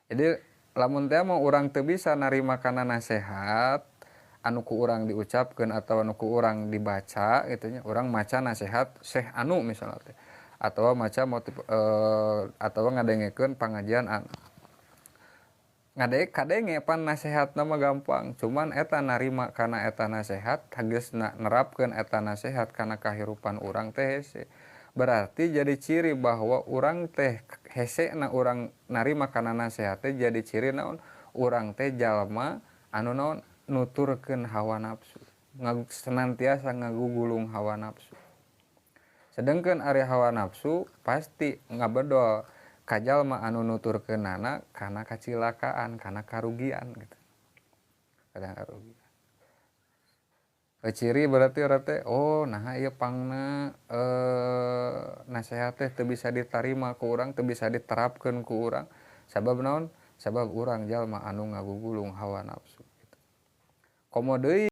Jadi lamun teh mau urang teu bisa narima kana nasehat anu ku urang diucapkeun atau anu ku urang dibaca gitu nya, urang maca nasehat Syekh anu misalnya teh atau maca motiv atau ngadengekeun pangajian anu ngadek kadenge, pan nasehat mah gampang, cuman eta narima kana eta nasehat, tegesna nerapkeun eta nasehat kana kahirupan urang teh hese. Berarti jadi ciri bahwa urang teh hese na urang narima kana nasehat teh, jadi ciri naon? Urang teh jalma anu naon, nuturkeun hawa nafsu, senantiasa ngagugulung hawa nafsu. Sedangkan ari hawa nafsu pasti ngabedol ka jalma anu nuturkeunana kana kacilakaan, kana karugian gitu, kana karugian. Ciri berarti urang teh, oh, nah, ieu pangna nasehat teh teu bisa ditarima ku urang, teu bisa diterapkeun ku urang. Sabab naon? Sabab urang jalma anu ngagugulung hawa nafsu gitu. Komo deui